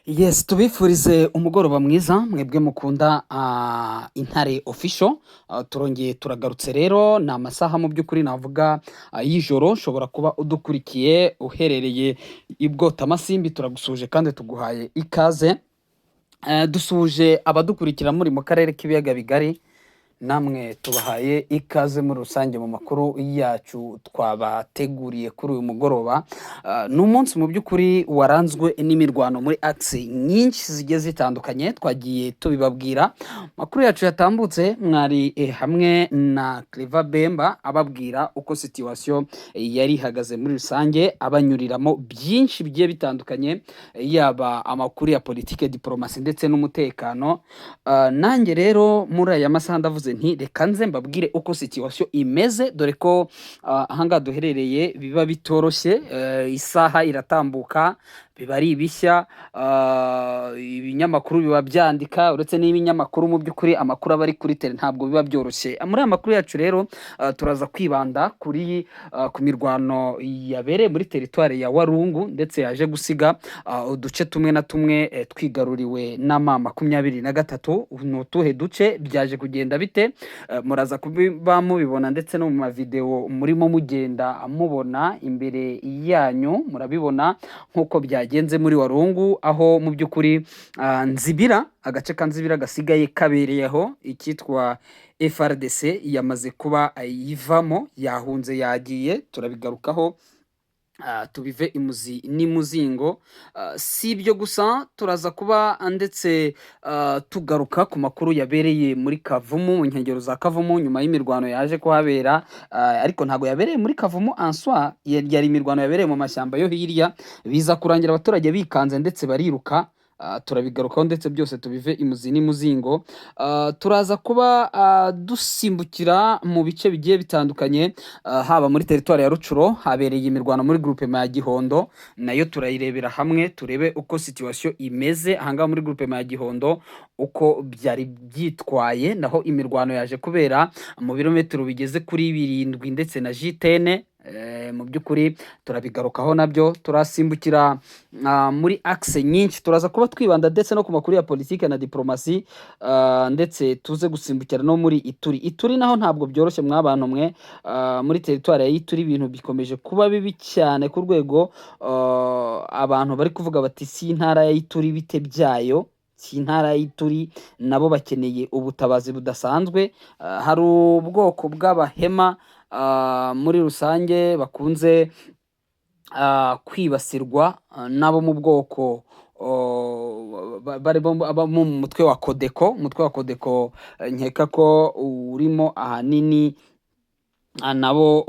Yes, tubifurize umugoroba mwiza mwebwe mukunda Intare Official. Turongeye turagarutse rero, ni amasaha mu by'ukuri navuga y'ijoro. Ushobora kuba udukurikiye uherereye i Bwotamasimbi, turagusuhuje kandi tuguhaye ikaze. Dusuhuje abadukurikira muri mu karere k'ibiyaga bigari, namwe tubahaye ikaze muri rusange mu makuru yacu twabateguriye kuri uyu mugoroba. Ni umunsi mu by'ukuri waranzwe n'imirwano muri axe nyinshi zigiye zitandukanye, twagiye tubibabwira. Makuru yacu yatambutse mwari hamwe na Clever Bemba ababwira uko situation yari ihagaze muri rusange, abanyuriramo byinshi bigiye bitandukanye, yaba amakuru ya politike, diplomasi ndetse n'umutekano. Nanjye rero muri aya masaha ndavuze nti reka nze mbabwire uko situation imeze, dore ko ahangaha duherereye biba bitoroshye. Isaha iratambuka biba ari ibishya, ibinyamakuru biba byandika, uretse n'ibinyamakuru mu by'ukuri amakuru aba ari kuri terrain, ntabwo biba byoroshye. Muri aya makuru yacu rero turaza kwibanda ku mirwano yabereye muri teritwari ya Walungu, ndetse yaje gusiga uduce tumwe na tumwe twigaruriwe na M23. Ni utuhe duce? Byaje kugenda bite? Muraza kuba mubibona ndetse no mu mavideo murimo mugenda mubona imbere yanyu, murabibona nk'uko byagenze muri Walungu, aho mu by'ukuri Nzibira, agace ka Nzibira gasigaye kabereyeho icyitwa FARDC yamaze kuba ayivamo, yahunze, yagiye. Turabigarukaho tubive imuzi n'imuzingo. Si ibyo gusa, turaza kuba ndetse tugaruka ku makuru yabereye muri Kavumu, mu nkengero za Kavumu, nyuma y'imirwano yaje kuhabera, ariko ntabwo yabereye muri Kavumu en soi, yari imirwano yabereye mu mashyamba yo hirya, biza kurangira abaturage bikanze ndetse bariruka. Turabigarukaho ndetse byose tubive imuzi n'imuzingo. Turaza kuba dusimbukira mu bice bigiye bitandukanye, haba muri teritwari ya Rutshuru habereye imirwano muri groupement ya Gihondo, nayo turayirebera hamwe turebe uko situation imeze ahangaha muri groupement ya Gihondo, uko byari byitwaye. Naho imirwano yaje kubera mu birometero bigeze kuri 7 ndetse na Jitene. Mu by'ukuri turabigarukaho nabyo, turasimbukira muri axe nyinshi, turaza kuba twibanda ndetse no ku makuru ya politike na diplomasi, ndetse tuze gusimbukira no muri Ituri. Ituri naho ntabwo byoroshye mwabantu mwe, muri teritwari ya Ituri ibintu bikomeje kuba bibi cyane ku rwego abantu bari kuvuga bati si intara ya Ituri bite byayo, si intara y'Ituri, nabo bakeneye ubutabazi budasanzwe. Hari ubwoko bw'abahema muri rusange bakunze kwibasirwa n'abo mu bwoko barimo abo mu mutwe wa Codeco. Umutwe wa Codeco nkeka ko urimo ahanini nabo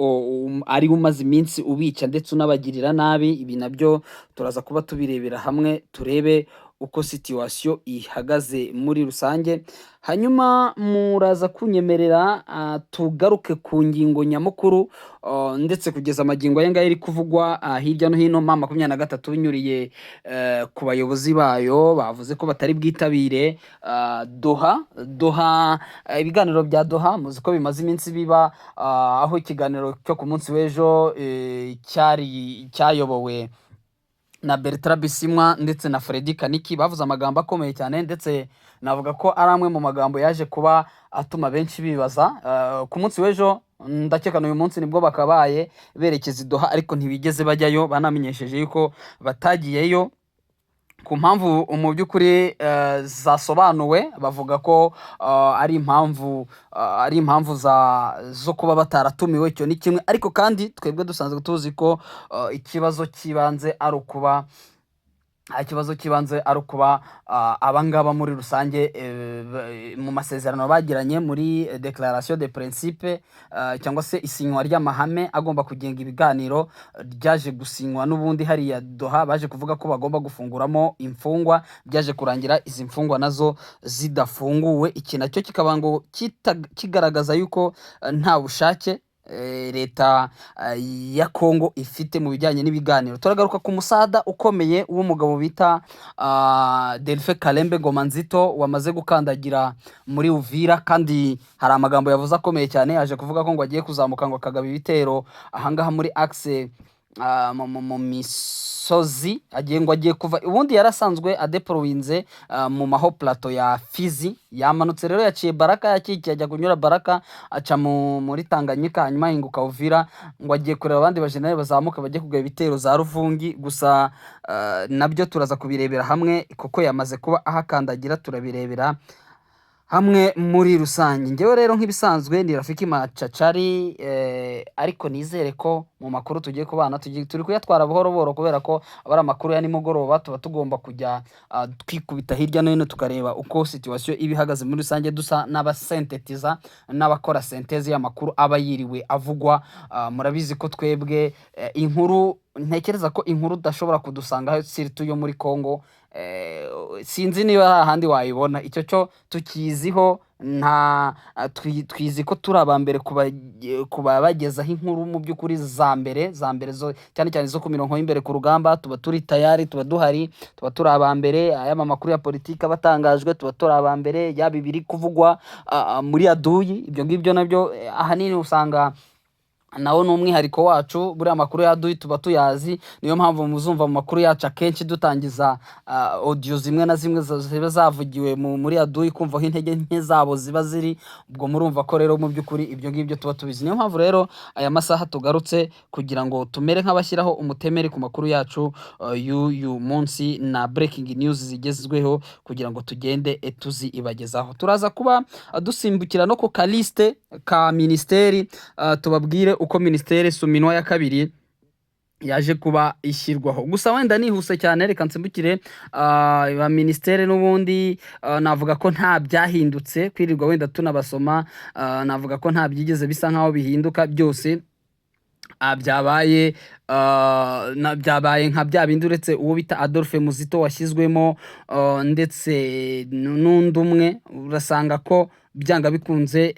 ari umaze iminsi ubica ndetse unabagirira nabi. Ibi nabyo turaza kuba tubirebera hamwe turebe uko situation ihagaze muri rusange. Hanyuma muraza kunyemerera tugaruke ku ngingo nyamukuru, ndetse kugeza amagingo aya ngaya iri kuvugwa hirya no hino. M23 binyuriye ku bayobozi bayo bavuze ko batari bwitabire Doha. Doha, ibiganiro bya Doha muzi ko bimaze iminsi biba, aho ikiganiro cyo ku munsi w'ejo cyari cyayobowe na Bertrand Bisimwa ndetse na Freddy Kaniki. Bavuze amagambo akomeye cyane, ndetse navuga ko ari amwe mu magambo yaje kuba atuma benshi bibaza. Ku munsi w'ejo, ndakeka n'uyu munsi nibwo bakabaye berekeza i Doha, ariko ntibigeze bajyayo. Banamenyesheje yuko batagiyeyo ku mpamvu mu by'ukuri zasobanuwe, bavuga ko ari impamvu zo kuba bataratumiwe. Icyo ni kimwe, ariko kandi twebwe dusanzwe tuzi ko ikibazo cy'ibanze ari ukuba abangaba muri rusange mu masezerano bagiranye muri déclaration de principe, cyangwa se isinywa ry'amahame agomba kugenga ibiganiro ryaje gusinywa n'ubundi hariya Doha, baje kuvuga ko bagomba gufunguramo imfungwa. Byaje kurangira izi mfungwa nazo zidafunguwe. Iki nacyo kikaba ngo kigaragaza yuko nta bushake leta ya Kongo ifite mu bijyanye n'ibiganiro. Turagaruka ku musada ukomeye w'umugabo bita Delphin Kalembe Ngoma Nzito wamaze gukandagira muri Uvira, kandi hari amagambo yavuze akomeye cyane. Yaje kuvuga ko ngo agiye kuzamuka ngo akagaba ibitero ahangaha muri axe mu misozi, agiye ngo agiye kuva ubundi yarasanzwe adeporowinze mu maho plateau ya Fizi. Yamanutse rero, yaciye Baraka, yakikiye ajya kunyura Baraka, aca muri Tanganyika, hanyuma ahinguka Uvira, ngo agiye kureba abandi bajenerali bazamuka bajye kugaba ibitero za Ruvungi. Gusa nabyo turaza kubirebera hamwe kuko yamaze kuba ahakandagira, turabirebera hamwe muri rusange. Njyewe rero nk'ibisanzwe ni Rafiki Macacari, ariko nizere ko mu makuru tugiye kubana turi kuyatwara buhoro buhoro kubera ko aba ari amakuru ya nimugoroba, tuba tugomba kujya twikubita hirya no hino tukareba uko situation iba ihagaze muri rusange, dusa n'abasentetiza n'abakora synthèse y'amakuru aba yiriwe avugwa. Murabizi ko twebwe inkuru, ntekereza ko inkuru udashobora kudusangaho surtout yo muri Congo, sinzi niba hari ahandi wayibona. Icyo cyo tukiziho, nta twizi ko turi aba mbere kubabagezaho inkuru mu by'ukuri za mbere za mbere zo cyane cyane zo ku mirongo y'imbere ku rugamba. Tuba turi tayari, tuba duhari, tuba turi aba mbere. Yaba amakuru ya politiki aba atangajwe, tuba turi aba mbere, yaba ibiri kuvugwa muri aduyi, ibyo ngibyo nabyo ahanini usanga nawo ni umwihariko wacu. Buriya amakuru ya aduyi tuba tuyazi, niyo mpamvu muzumva mu makuru yacu akenshi dutangiza audio zimwe na zimwe ziba zavugiwe muri aduyi, kumva aho intege nke zabo ziba ziri. Ubwo murumva ko rero mu by'ukuri ibyo ngibyo tuba tubizi. Niyo mpamvu rero aya masaha tugarutse kugira ngo tumere nk'abashyiraho umutemeri ku makuru yacu y'uyu munsi na breaking news zigezweho, kugira ngo tugende tuzibagezaho. Turaza kuba dusimbukira no ku kaliste ka minisiteri, tubabwire uko minisiteri Suminwa ya kabiri yaje kuba ishyirwaho. Gusa wenda nihuse cyane, reka nsimbukire ba minisiteri n'ubundi navuga ko nta byahindutse, kwirirwa wenda tunabasoma, navuga ko nta byigeze bisa nkaho bihinduka. Byose byabaye byabaye nka bya bindi, uretse uwo bita Adolphe Muzito washyizwemo, ndetse n'undi umwe. Urasanga ko byanga bikunze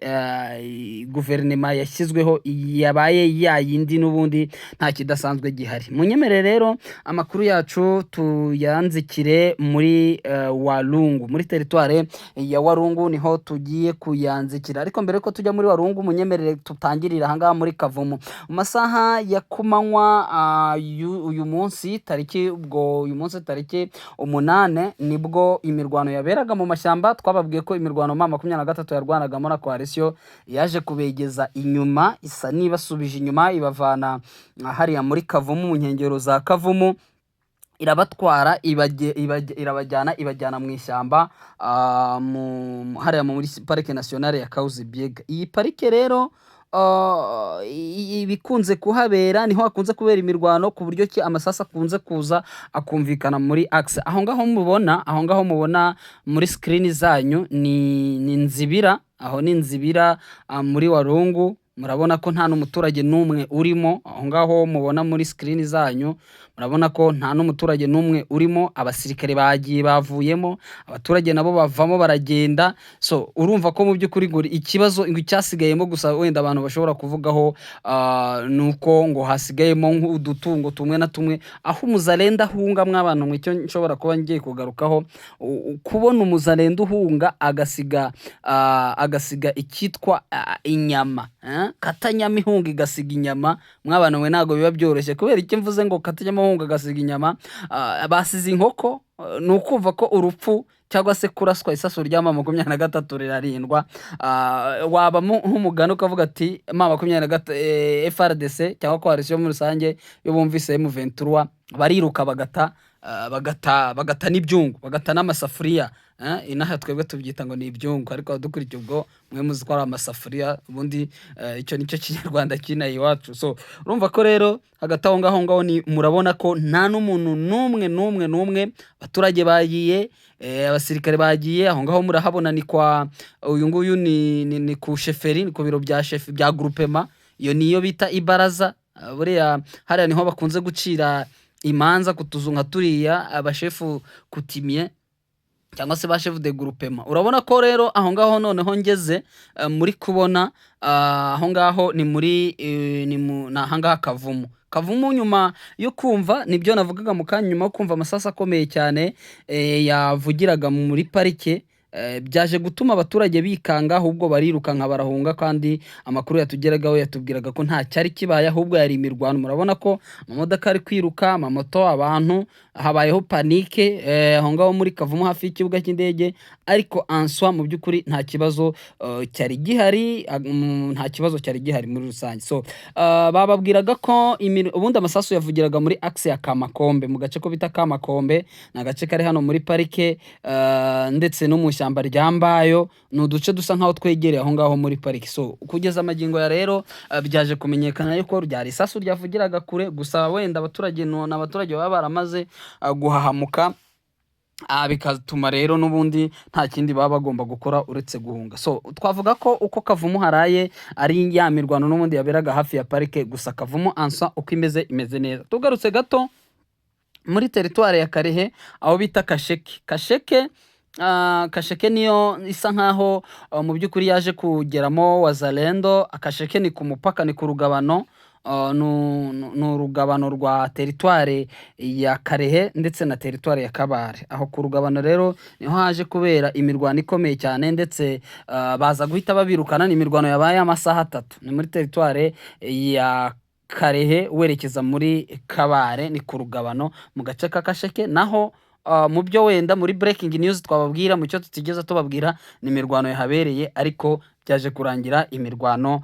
guverinoma yashyizweho yabaye ya yindi n'ubundi, nta kidasanzwe gihari. Munyemere rero amakuru yacu tuyanzikire muri Walungu, muri teritware ya Walungu niho tugiye kuyanzikira. Ariko mbere yuko tujya muri Walungu, munyemerere tutangirire ahangaha muri Kavumu. Mu masaha ya kumanywa uyu munsi tariki, ubwo uyu munsi tariki 8, nibwo imirwano yaberaga mu mashyamba. Twababwiye ko imirwano M23 yarwanagamo na coalition yaje kubegeza inyuma, isa n'ibasubije inyuma, ibavana hariya muri Kavumu, mu nkengero za Kavumu, irabatwara, irabajyana, ibajyana mu ishyamba, hariya muri Parike Nationale ya Kahuzi Biega. Iyi parike rero ibikunze kuhabera, niho hakunze kubera imirwano, ku buryo ki amasasu akunze kuza akumvikana muri axe aho ngaho mubona. Aho ngaho mubona muri screen zanyu ni Nzibira, aho ni Nzibira, muri Walungu. Murabona ko nta n'umuturage n'umwe urimo. Aho ngaho mubona muri screen zanyu, murabona ko nta n'umuturage n'umwe urimo. Abasirikare bagiye bavuyemo, abaturage nabo bavamo baragenda. So urumva ko mu by'ukuri ngo ikibazo ngo icyasigayemo gusa wenda abantu bashobora kuvugaho ni uko ngo hasigayemo nk'udutungo tumwe na tumwe. Aho umuzalendo ahunga, mw'abantu mwe, icyo nshobora kuba ngiye kugarukaho, kubona umuzalendo uhunga agasiga icyitwa inyama, eh? Katanyama ihunga igasiga inyama, mw'abantu mwe, ntabwo biba byoroshye. Kubera icyo mvuze ngo katanyama ahunga agasiga inyama, basize inkoko, ni ukumva ko urupfu cyangwa se kuraswa isasu rya M23 rirarindwa. Waba nk'umugani ukavuga ati ma makumyabiri na gata, FARDC cyangwa coalition muri rusange, iyo bumvise M23 bariruka bagata n'ibyungu, bagata n'amasafuriya, inaha twebwe tubyita ngo ni ibyungu, ariko abadukurikiye ubwo mwe muzi ko ari amasafuriya ubundi, icyo nicyo kinyarwanda kinaha iwacu. So urumva ko rero hagati aho ngaho ni murabona ko nta n'umuntu n'umwe n'umwe n'umwe, abaturage bagiye, abasirikare bagiye. Aho ngaho murahabona ni kwa uyu nguyu, ni ku chefferie, ni ku biro bya chef bya groupement, iyo niyo bita ibaraza. Buriya hariya niho bakunze gucira imanza ku tuzu nka turiya, abashefu coutumier cyangwa se ba chef de groupement. Urabona ko rero aho ngaho noneho ngeze, muri kubona aho ngaho ni muri ni mu ni aha ngaha Kavumu. Kavumu, nyuma yo kumva, nibyo navugaga mu kanya, nyuma yo kumva amasasu akomeye cyane yavugiraga muri parike. Byaje gutuma abaturage bikanga, ahubwo barirukanka barahunga, kandi amakuru yatugeragaho yatubwiraga ko nta cyari kibaye, ahubwo yari imirwano. Murabona ko amamodoka ari kwiruka, amamoto, abantu, habayeho panique aho ngaho muri Kavumu hafi y'ikibuga cy'indege, ariko answa mu by'ukuri nta kibazo cyari gihari, nta kibazo cyari gihari muri rusange. So bababwiraga ko ubundi amasasu yavugiraga muri axe ya Kamakombe, mu gace ko bita Kamakombe, ni agace kari hano muri parike ndetse no mu ishyamba rya Mbayo, ni uduce dusa nkaho twegereye aho ngaho muri parike. So kugeza amagingo ya rero byaje kumenyekana yuko ryari isasu ryavugiraga kure gusa, wenda abaturage ni abaturage baba baramaze guhahamuka, bikatuma rero n'ubundi nta kindi baba bagomba gukora uretse guhunga. So twavuga ko uko Kavumu haraye ari ya mirwano n'ubundi yaberaga hafi ya parike gusa. Kavumu ansa uko imeze, imeze neza. Tugarutse gato muri teritwari ya Karehe aho bita Kasheke. Kasheke niyo isa nkaho mu by'ukuri yaje kugeramo Wazalendo. Kasheke ni ku mupaka, ni ku rugabano, ni urugabano rwa teritwari ya Karehe ndetse na teritwari ya Kabare. Aho ku rugabano rero niho haje kubera imirwano ikomeye cyane, ndetse baza guhita babirukana. Ni imirwano yabaye amasaha 3. Ni muri teritwari ya Karehe werekeza muri Kabare, ni ku rugabano mu gace ka Kasheke. Naho mu byo wenda muri breaking news twababwira, mu cyo tutigeze tubabwira, ni imirwano yahabereye, ariko byaje kurangira imirwano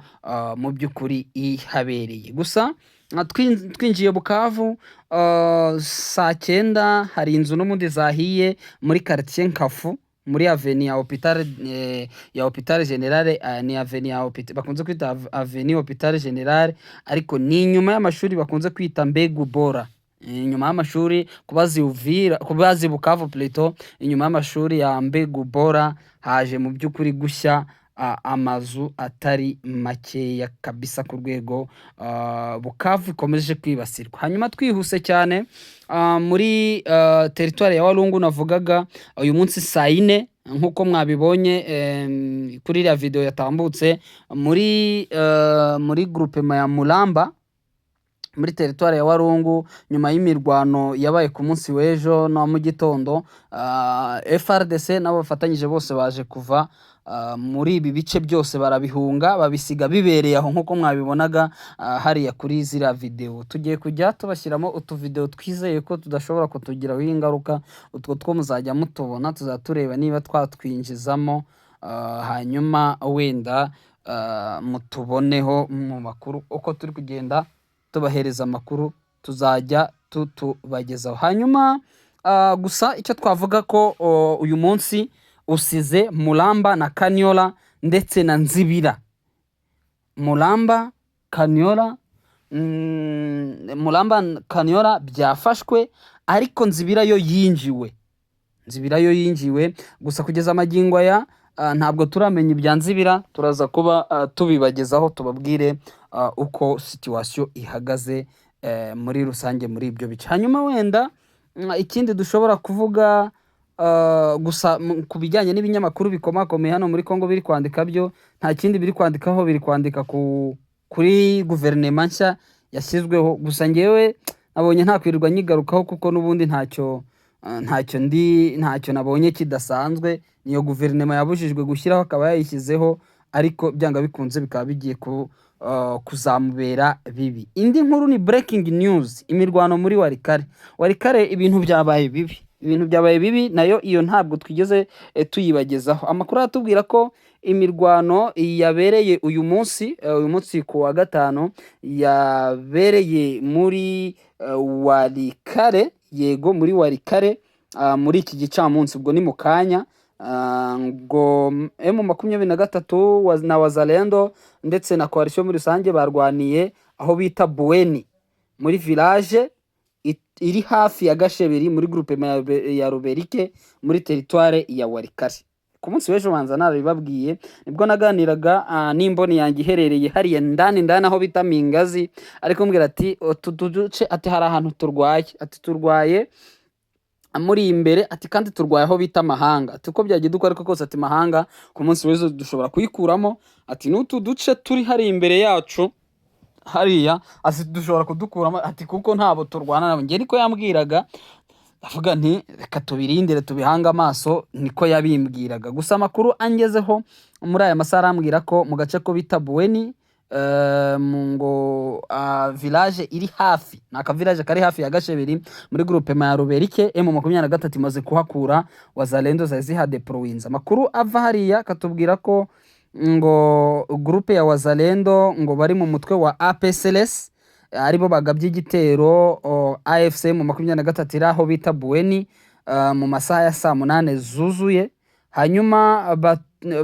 mu by'ukuri ihabereye. Gusa twinjiye Bukavu saa 9, hari inzu n'ubundi zahiye muri quartier Nkafu, muri avenue ya Hôpital, ya Hôpital Général, ni avenue ya Hôpital bakunze kwita avenue Hôpital Général, ariko ni inyuma y'amashuri bakunze kwita Mbegu Bora, inyuma y'amashuri kubazi Uvira, kubazi Bukavu plutôt, inyuma y'amashuri ya Mbegu Bora haje mu by'ukuri gushya amazu atari makeya kabisa, ku rwego Bukavu ikomeje kwibasirwa. Hanyuma twihuse cyane muri teritwari ya Walungu navugaga, uyu munsi saa 4 nk'uko mwabibonye kuri iriya video yatambutse, muri groupement ya Mulamba muri teritwari ya Walungu, nyuma y'imirwano yabaye ku munsi w'ejo no mu gitondo, FARDC nabo bafatanyije bose baje kuva muri ibi bice byose, barabihunga, babisiga bibereye aho nk'uko mwabibonaga hariya kuri ziriya video. Tugiye kujya tubashyiramo utuvideo twizeye ko tudashobora kutugiraho ingaruka. Utwo two muzajya mutubona, tuzajya tureba niba twatwinjizamo, hanyuma wenda mutuboneho mu makuru. Uko turi kugenda tubahereza amakuru, tuzajya tutubagezaho. Hanyuma gusa icyo twavuga ko uyu munsi usize Mulamba na Kanyola ndetse na Nzibira. Mulamba, Kanyola, Mulamba, Kanyola byafashwe, ariko Nzibira yo yinjiwe. Nzibira yo yinjiwe gusa kugeza amagingo aya ntabwo turamenya ibya Nzibira. Turaza kuba tubibagezaho, tubabwire uko situation ihagaze muri rusange muri ibyo bice. Hanyuma wenda ikindi dushobora kuvuga gusa ku bijyanye n'ibinyamakuru bikomakomeye hano muri Congo biri kwandika, byo nta kindi biri kwandikaho, biri kwandika kuri guverinoma nshya yashyizweho. Gusa ngewe nabonye nta kwirirwa nyigarukaho, kuko n'ubundi ntacyo ndi ntacyo nabonye kidasanzwe. Niyo guverinoma yabujijwe gushyiraho akaba yayishyizeho, ariko byanga bikunze bikaba bigiye kuzamubera bibi. Indi nkuru ni breaking news, imirwano muri Walikale. Walikale ibintu byabaye bibi, ibintu byabaye bibi. Nayo iyo ntabwo twigeze tuyibagezaho. Amakuru aratubwira ko imirwano yabereye uyu munsi, uyu munsi ku wa gatanu, yabereye muri Walikale, yego, muri Walikale, muri iki gicamunsi, ubwo ni mu kanya. Ngo M23 na Wazalendo ndetse na coalition muri rusange barwaniye aho bita Buweni, muri village iri hafi ya Gasheberi, muri groupement ya Ruberike, muri territoire ya Walikale. Ku munsi w'ejo banza narabibabwiye, nibwo naganiraga n'imboni yanjye iherereye hariya ndani ndani aho bita Mingazi, ariko mbwira ati utu duce, ati hari ahantu turwaye, ati turwaye muri imbere, ati kandi turwaye aho bita Mahanga, ati uko byagenda uko ariko kose, ati Mahanga ku munsi w'ejo dushobora kuyikuramo, ati n'utu duce turi hari imbere yacu hariya, ati dushobora kudukuramo, ati kuko ntabo turwana nabo. Njye niko yambwiraga. Ndavuga nti reka tubirindire, tubihange amaso, niko yabimbwiraga. Gusa amakuru angezeho muri aya masaha arambwira ko mu gace ko bita Buweni, mu ngo village iri hafi, ni aka village kari hafi ya Gashebiri muri groupement ya Ruberike, M23 imaze kuhakura Wazalendo zari zihadeployinze. Amakuru ava hariya akatubwira ko ngo groupe ya Wazalendo ngo bari mu mutwe wa APCLS aribo bagabye igitero AFC M23 iri aho bita Buweni mu masaha ya saa 8 zuzuye. Hanyuma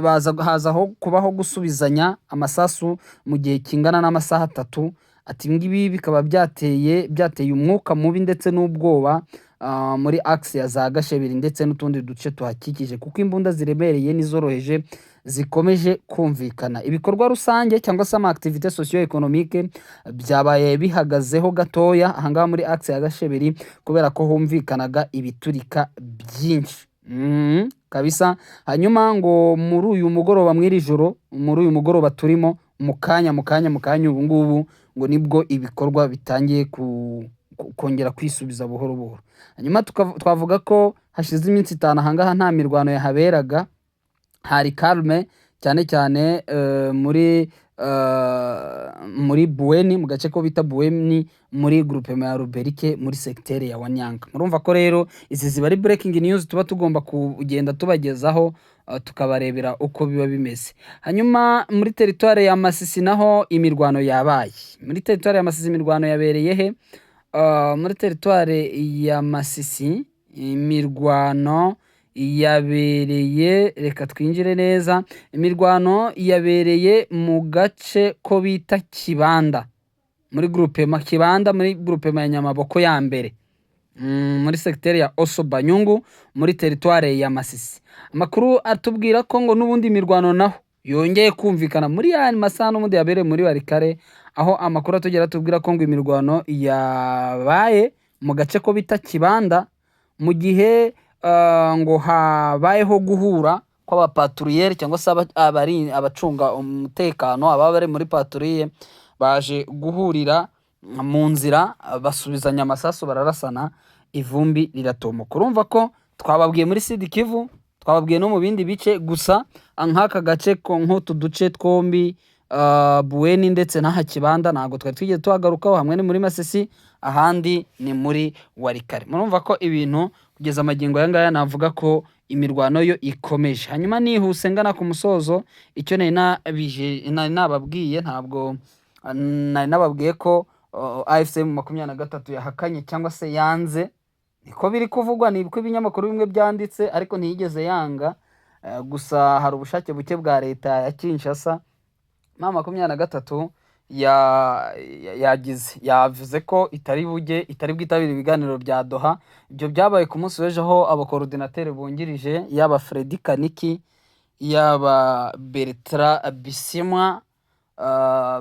baza hazaho kubaho gusubizanya amasasu mu gihe kingana n'amasaha 3. Ati ibi ngibi bikaba byateye umwuka mubi ndetse n'ubwoba muri axe ya za Gashebiri ndetse n'utundi duce tuhakikije, kuko imbunda ziremereye n'izoroheje zikomeje kumvikana. Ibikorwa rusange cyangwa se ama activité socio économique byabaye bihagazeho gatoya ahangaha muri axe ya Gashebiri, kubera ko humvikanaga ibiturika byinshi. Kabisa. Hanyuma ngo muri uyu mugoroba, mw'iri joro, muri uyu mugoroba turimo mu kanya ubu ngubu, ngo nibwo ibikorwa bitangiye kongera kwisubiza buhoro buhoro. Hanyuma twavuga ko hashize iminsi 5 ahangaha nta mirwano yahaberaga, hari calme cyane cyane muri Buweni, mu gace ko bita Buweni muri groupement ya Ruberike muri secteur ya Wanyanga. Murumva ko rero izi ziba ari breaking news tuba tugomba kugenda tubagezaho, tukabarebera uko biba bimeze. Hanyuma muri territoire ya Masisi naho imirwano yabaye. Muri territoire ya Masisi imirwano yabereye he? Muri territoire ya Masisi imirwano yabereye, reka twinjire neza, imirwano yabereye mu gace ko bita Kibanda muri groupement Kibanda, muri groupement ya Nyamaboko ya mbere, muri secteur ya Oso Banyungu muri territoire ya Masisi. Amakuru atubwira ko ngo n'ubundi imirwano naho yongeye kumvikana muri ya masaha n'ubundi yabereye muri Walikale, aho amakuru atugera atubwira ko ngo imirwano yabaye mu gace ko bita Kibanda, mu gihe ngo habayeho guhura kw'abapatrouilleurs cyangwa se abacunga umutekano, ababa bari muri patrouille, baje guhurira mu nzira, basubizanya amasasu, bararasana, ivumbi riratumuka. Urumva ko twababwiye muri Sud Kivu, twababwiye no mu bindi bice, gusa nk'aka gace ko nk'utu duce twombi, Buweni ndetse n'aha Kibanda, ntabwo twari twigeze tuhagarukaho. Hamwe ni muri Masisi, ahandi ni muri Walikale. Murumva ko ibintu kugeza amagingo aya ngaya navuga ko imirwano yo ikomeje. Hanyuma nihuse ngana ku musozo, icyo nari nabije nari nababwiye, ntabwo nari nababwiye ko AFC M23 yahakanye cyangwa se yanze, niko biri kuvugwa, niko ibinyamakuru bimwe byanditse, ariko ntiyigeze yanga. Gusa hari ubushake buke bwa leta ya Kinshasa. M23 yagize yavuze ko itari bujye, itari bwitabire ibiganiro bya Doha. Ibyo byabaye ku munsi w'ejo, aho abacoordinateurs bungirije, yaba Freddy Kaniki, yaba Bertrand Bisimwa,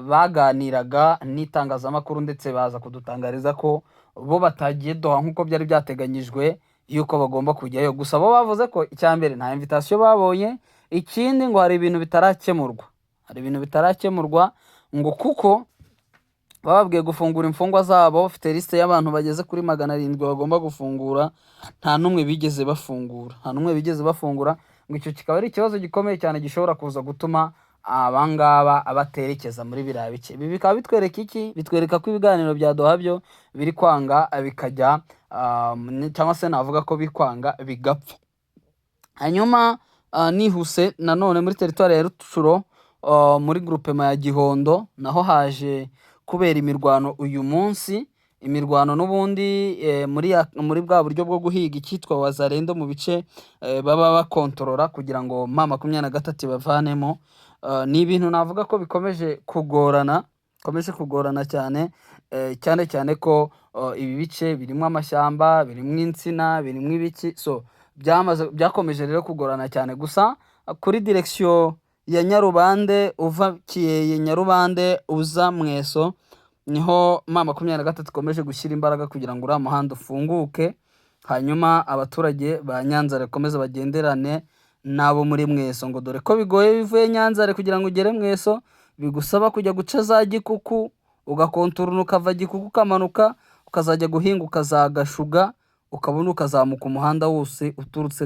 baganiraga n'itangazamakuru ndetse baza kudutangariza ko bo batagiye Doha nk'uko byari byateganyijwe yuko bagomba kujyayo. Gusa bo bavuze ko icya mbere nta invitation babonye, ikindi ngo hari ibintu bitarakemurwa, hari ibintu bitarakemurwa, ngo kuko bababwiye gufungura imfungwa zabo, bafite liste y'abantu bageze kuri 700 bagomba gufungura, nta n'umwe bigeze bafungura, nta n'umwe bigeze bafungura. Ngo icyo kikaba ari ikibazo gikomeye cyane gishobora kuza gutuma abangaba baterekeza muri biriya bice. Ibi bikaba bitwereka iki? Bitwereka ko ibiganiro bya Doha byo biri kwanga bikajya, cyangwa se navuga ko biri kwanga bigapfa. Hanyuma nihuse nanone muri teritwari ya Rutshuro, muri groupement ya Gihondo, naho haje kubera imirwano uyu munsi. Imirwano n'ubundi muri bwa buryo bwo guhiga icyitwa Wazalendo mu bice baba bakontorora kugira ngo M23 bavanemo. Ni ibintu navuga ko bikomeje kugorana, bikomeje kugorana cyane, cyane cyane ko ibi bice birimo amashyamba, birimo insina, birimo ibiki, so byamaze byakomeje rero kugorana cyane. Gusa kuri direction ya Nyarubande, uva Kiyeye Nyarubande uza Mweso, niho M23 ikomeje gushyira imbaraga kugira ngo uriya muhanda ufunguke, hanyuma abaturage ba Nyanza bakomeze bagenderane n'abo muri Mweso, ngo dore ko bigoye bivuye Nyanzare kugira ngo ugere Mweso, bigusaba kujya guca za Gikuku, ugakontorora ukava Gikuku ukamanuka ukazajya guhinga ukazagashuga. Ukabona ukazamuka umuhanda wose uturutse